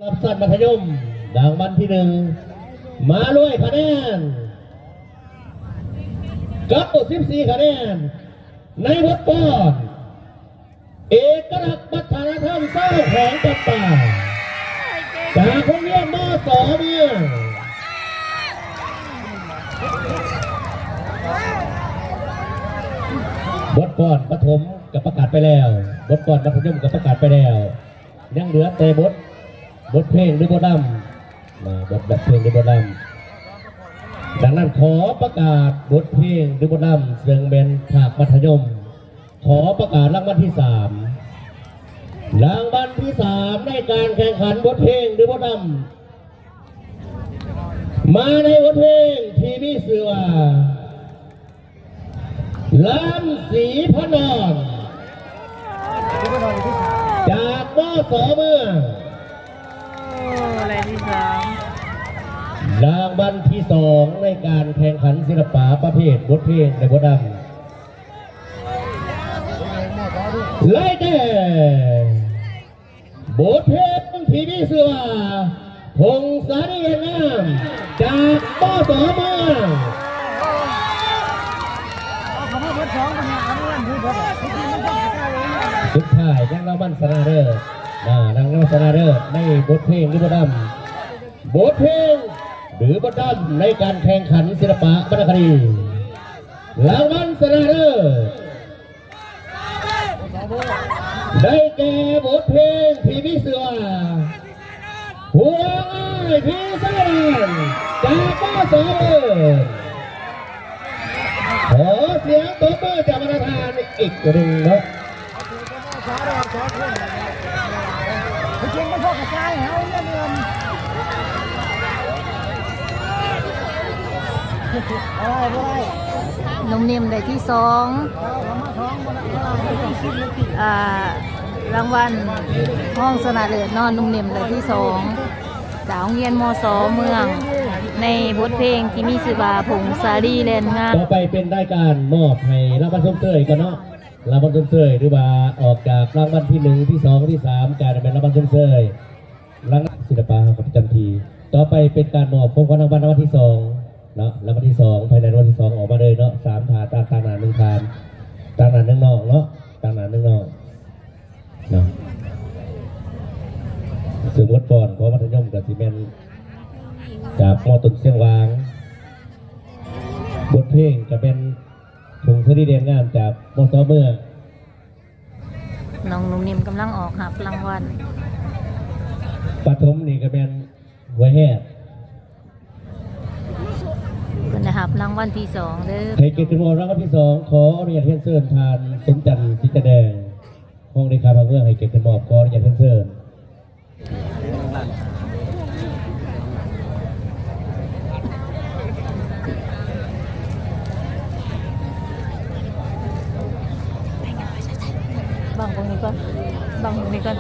ຊັ້ນມັດທະຍົມ ລາງວັນທີໜຶ່ງ ມາດ້ວຍຄະແນນ ເກົ້າສິບສີ່ຄະແນນ ໃນບົດກອນ ເອກະລັກວັດທະນະທຳຊາວແຂວງຈຳປາ ຈາກໂຮງຮຽນ ມສ ເມືອງ ບົດກອນປະຖົມກໍປະກາດໄປແລ້ວ, ບົດກອນມັດທະຍົມກໍປະກາດໄປແລ້ວ, ຍັງເຫຼືອແຕ່ບົດ ບົດເພງ ຫຼື ບົດລຳ ນະ ບົດ ບົດເພງ ຫຼື ບົດລຳ. ດັ່ງນັ້ນ ຂໍປະກາດບົດເພງ ຫຼື ບົດລຳ ເຊິ່ງແມ່ນພາກມັດທະຍົມ. ຂໍປະກາດລາງວັນທີສາມ. ລາງວັນທີສາມ ໃນການແຂ່ງຂັນບົດເພງ ຫຼື ບົດລຳ ມາໃນບົດເພງທີ່ມີຊື່ວ່າ ລຳສີພັນດອນ ຈາກ ມສ ເມືອງ. ໂອ້ ໄດ້ທີສາມ. ລາງວັນທີສອງ ໃນການແຂ່ງຂັນສິລະປະປະເພດບົດເພງ ແລະ ບົດລຳ ໄດ້ແກ່ ບົດເພງທີ່ມີຊື່ວ່າ ພົງສາລີ ເວນງາມ ຈາກ ມສ ເມືອງ. ສຸດທ້າຍ ຍັງລາງວັນຊະນະເລີດ ນະ ລາງວັນຊະນະເລີດ ໃນບົດເພງ ຫຼື ບົດລຳ ບົດເພງ ຫຼື ບົດລຳ ໃນການແຂ່ງຂັນສິລະປະວັນນະຄະດີ ລາງວັນຊະນະເລີດ ໄດ້ແກ່ບົດເພງທີ່ມີຊື່ວ່າ ພວງອ້າຍພີ່ຊາຍບ້ານ ຈາກ ມສ ເອີນ. ຂໍສຽງຕົບມືຈາກບັນດາທ່ານອີກເທື່ອໜຶ່ງເນາະ. ໜຸ່ມນິ້ມໄດ້ທີສອງ ອ່າ ລາງວັນຮອງຊະນະເລີດເນາະ ໜຸ່ມນິ້ມໄດ້ທີສອງ ຈາກໂຮງຮຽນ ມສ ເມືອງ ໃນບົດເພງທີ່ມີຊື່ວ່າ ພົງສາລີ ແລນງາມ. ຕໍ່ໄປເປັນລາຍການມອບໃຫ້ລາງວັນຊົມເຊີຍກ່ອນເນາະ. ລາງວັນຊົມເຊີຍ ຫຼືວ່າອອກຈາກລາງວັນທີໜຶ່ງ ທີສອງ ທີສາມ ກາຍເປັນລາງວັນຊົມເຊີຍ ລາງວັນສິລະປະເຮົາກໍປະຈຳທີ່. ຕໍ່ໄປເປັນການມອບຂອງຂວັນລາງວັນລາງວັນທີສອງເນາະ ລາງວັນທີສອງ ພາຍໃນລາງວັນທີສອງອອກມາເລີຍເນາະ ສາມທ່ານ ຕາງໜ້າໜຶ່ງທ່ານ ຕາງໜ້າໜຶ່ງນ້ອງເນາະ ຕາງໜ້າໜຶ່ງນ້ອງເນາະ. ເຊິ່ງບົດກອນຂອງມັດທະຍົມກໍຊິແມ່ນຈາກ ມ.ຕົ້ນຊຽງຫວາງ ບົດເພງກໍແມ່ນ ພົງສາລີ ແລນງາມ ຈາກ ມສ ເມືອງ. ນ້ອງໜຸ່ມນິ້ມກຳລັງອອກຮັບລາງວັນ. ປະຖົມນີ້ກໍແມ່ນຫ້ວຍແຮດ ເພິ່ນໄດ້ຮັບລາງວັນທີສອງເດີ. ໃຫ້ກຽດຂຶ້ນມອບລາງວັນທີສອງ ຂໍອະນຸຍາດຮຽນເຊີນທ່ານ ສົມຈັນ ສີຈັນແດງ ຮອງເລຂາພັກເມືອງ ໃຫ້ກຽດຂຶ້ນມອບ ຂໍອະນຸຍາດຮຽນເຊີນ. ບັງກົງນີ້ກ່ອນ ບັງກົງນີ້ກ່ອນ.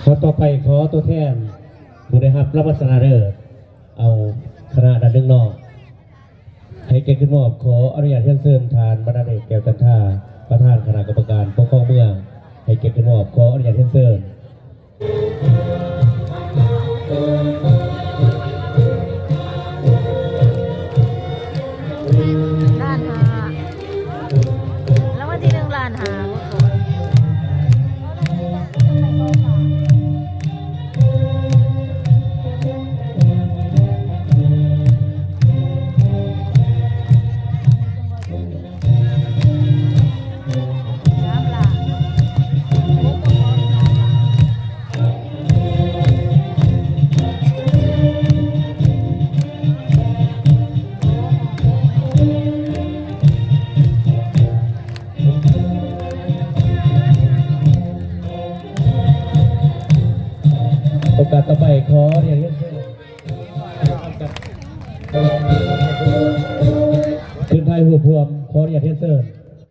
ຂໍຕໍ່ໄປ ຂໍຕົວແທນຜູ້ໄດ້ຮັບລາງວັນຊະນະເລີດ ເອົາຄະນະດ້ານໜຶ່ງເນາະ ໃຫ້ກຽດຂຶ້ນມອບ. ຂໍອະນຸຍາດຮຽນເຊີນທ່ານ ບັນດາເອກ ແກ້ວຈັນທາ ປະທານຄະນະກຳມະການປົກຄອງເມືອງ ໃຫ້ກຽດຂຶ້ນມອບ. ຂໍອະນຸຍາດຮຽນເຊີນ.